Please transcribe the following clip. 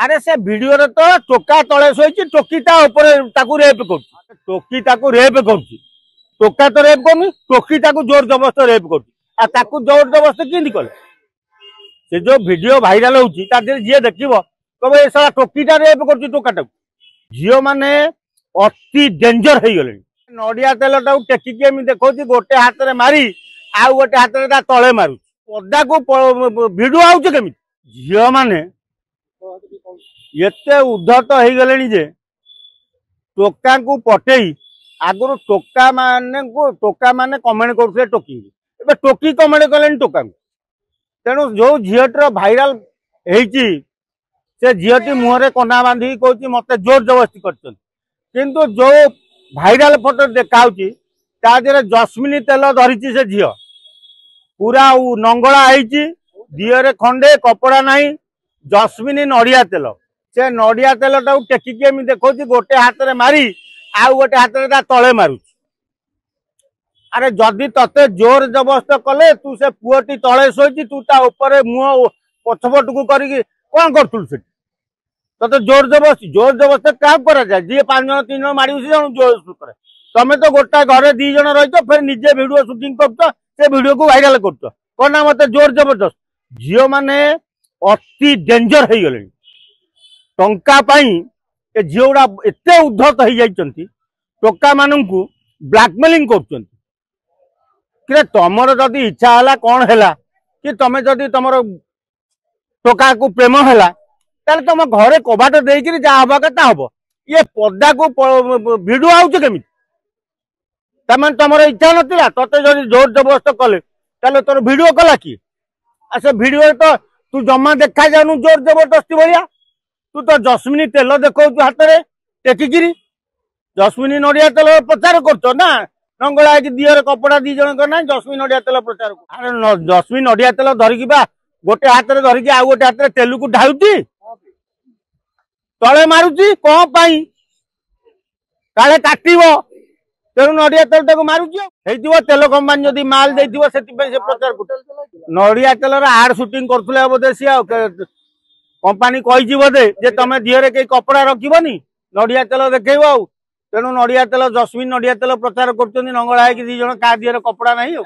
ଆରେ ସେ ଭିଡିଓରେ ତ ଟୋକା ତଳେ ଶୋଇଛି, ଟୋକି ତା ଉପରେ ତାକୁ ରେପ୍ କରୁଛି। ଟୋକି ତାକୁ ରେପ୍ କରୁଛି, ଟୋକା ତ ରେପ୍ କରୁନି, ଟୋକି ତାକୁ ଜୋର ଜବରଦସ୍ତ ରେପ୍ କରୁଛି। ଆଉ ତାକୁ ଜୋର ଜବରଦସ୍ତ କେମିତି କଲେ? ସେ ଯୋଉ ଭିଡିଓ ଭାଇରାଲ ହଉଛି ତା ଦେହରେ ଯିଏ ଦେଖିବ କହିବ ଏ ଶଳା ଟୋକିଟା ରେପ୍ କରୁଛି ଟୋକାଟାକୁ। ଝିଅମାନେ ଅତି ଡେଞ୍ଜର ହେଇଗଲେଣି। ନଡିଆ ତେଲଟାକୁ ଟେକିକି ଏମିତି ଦେଖଉଛି, ଗୋଟେ ହାତରେ ମାରି ଆଉ ଗୋଟେ ହାତରେ ତା ତଳେ ମାରୁଛି। ପଦାକୁ ଭିଡିଓ ଆଉଛି କେମିତି? ଝିଅମାନେ ଏତେ ଉଦ୍ଧତ ହେଇଗଲେଣି ଯେ ଟୋକାଙ୍କୁ ପଟେଇ, ଆଗରୁ ଟୋକା ମାନେ କମେଣ୍ଟ କରୁଥିଲେ ଟୋକିଙ୍କୁ, ଏବେ ଟୋକି କମେଣ୍ଟ କଲେଣି ଟୋକାଙ୍କୁ। ତେଣୁ ଯୋଉ ଝିଅଟିର ଭାଇରାଲ ହେଇଛି ସେ ଝିଅଟି ମୁହଁରେ କନା ବାନ୍ଧିକି କହୁଛି ମତେ ଜୋର ଜବରଦସ୍ତି କରିଛନ୍ତି। କିନ୍ତୁ ଯୋଉ ଭାଇରାଲ ଫଟୋ ଦେଖାଉଛି ତା ଦେହରେ ଜସ୍ମିନ ତେଲ ଧରିଛି ସେ ଝିଅ, ପୁରା ନଙ୍ଗଳା ହେଇଛି, ଦିହରେ ଖଣ୍ଡେ କପଡ଼ା ନାହିଁ, ଜସ୍ମିନ ନଡିଆ ତେଲ। ସେ ନଡିଆ ତେଲଟାକୁ ଟେକିକି ଏମିତି ଦେଖଉଛି, ଗୋଟେ ହାତରେ ମାରି ଆଉ ଗୋଟେ ହାତରେ ତା ତଳେ ମାରୁଛି। ଆରେ ଯଦି ତତେ ଜୋର ଜବରଦସ୍ତ କଲେ, ତୁ ସେ ପୁଅଟି ତଳେ ଶୋଇଛି, ତୁ ତା ଉପରେ ମୁହଁ ପଛପଟକୁ କରିକି କଣ କରୁଥିଲୁ ସେଠି? ତତେ ଜୋର ଜବରଦସ୍ତି, ଜୋର ଜବରଦସ୍ତ କାହାକୁ କରାଯାଏ? ଯିଏ 5 ଜଣ 3 ଜଣ ମାରିବ ସେ ଜଣ ଜୋର କରେ। ତମେ ତ ଗୋଟା ଘରେ 2 ଜଣ ରହିଛ, ଫେର ନିଜେ ଭିଡିଓ ସୁଟିଂ କରୁଛ, ସେ ଭିଡିଓକୁ ଭାଇରାଲ କରୁଛ, କଣ ନା ମତେ ଜୋର ଜବରଦସ୍ତ। ଝିଅମାନେ ଅତି ଡେଞ୍ଜର ହେଇଗଲେଣି। ଟଙ୍କା ପାଇଁ ଏ ଝିଅ ଗୁଡା ଏତେ ଉଦ୍ଧତ ହେଇଯାଇଛନ୍ତି, ଟୋକା ମାନଙ୍କୁ ବ୍ଲାକମେଲିଂ କରୁଛନ୍ତି। କିରେ ତମର ଯଦି ଇଚ୍ଛା ହେଲା କଣ ହେଲା କି, ତମେ ଯଦି ତମର ଟୋକାକୁ ପ୍ରେମ ହେଲା ତାହେଲେ ତମ ଘରେ କବାଟ ଦେଇକିରି ଯାହା ହବା କଥା ହବ। ଇଏ ପଦାକୁ ଭିଡିଓ ଆଉଛି କେମିତି? ତାମାନେ ତମର ଇଚ୍ଛା ନଥିଲା, ତତେ ଯଦି ଜୋର ଜବରଦସ୍ତ କଲେ ତାହେଲେ ତୋର ଭିଡିଓ କଲା କିଏ? ଆଉ ସେ ଭିଡିଓରେ ତ ତୁ ଜମା ଦେଖା ଯାଉନୁ ଜୋର ଜବରଦସ୍ତି ଭଳିଆ, ତୁ ତ ଜସ୍ମିନ ତେଲ ଦେଖଉଛୁ ହାତରେ ଟେକିକିରି, ଜସ୍ମିନ ନଡିଆ ତେଲ ପ୍ରଚାର କରୁଛ ନା, ନଙ୍ଗଳା ହେଇକି ଦିହରେ କପଡା 2 ଜଣଙ୍କର ନାହିଁ, ଜସ୍ମିନ ନଡିଆ ତେଲ ପ୍ରଚାର। ଆରେ ଜସ୍ମିନ ନଡିଆ ତେଲ ଧରିକି ବା ଗୋଟେ ହାତରେ ଧରିକି ଆଉ ଗୋଟେ ହାତରେ ତେଲକୁ ଢାଳୁଛି, ତଳେ ମାରୁଛି, କଣ ପାଇଁ? କାଳେ କାଟିବ, ତେଣୁ ନଡିଆ ତେଲଟାକୁ ମାରୁଛି। ହେଇଥିବ ତେଲ କମ୍ପାନୀ ଯଦି ମାଲ ଦେଇଥିବ ସେଥିପାଇଁ ସେ ପ୍ରଚାର କରୁଛି। ନଡିଆ ତେଲର ଆଡ ସୁଟିଂ କରୁଥିଲେ ବୋଧେ ସିଏ, ଆଉ କମ୍ପାନୀ କହିଛି ବୋଧେ ଯେ ତମେ ଦିହରେ କେହି କପଡା ରଖିବନି, ନଡିଆ ତେଲ ଦେଖେଇବ। ଆଉ ତେଣୁ ନଡିଆ ତେଲ, ଜସ୍ମିନ ନଡିଆ ତେଲ ପ୍ରଚାର କରୁଛନ୍ତି ନଙ୍ଗଳା ହେଇକି 2 ଜଣ, କାହା ଦିହରେ କପଡା ନାହିଁ। ଆଉ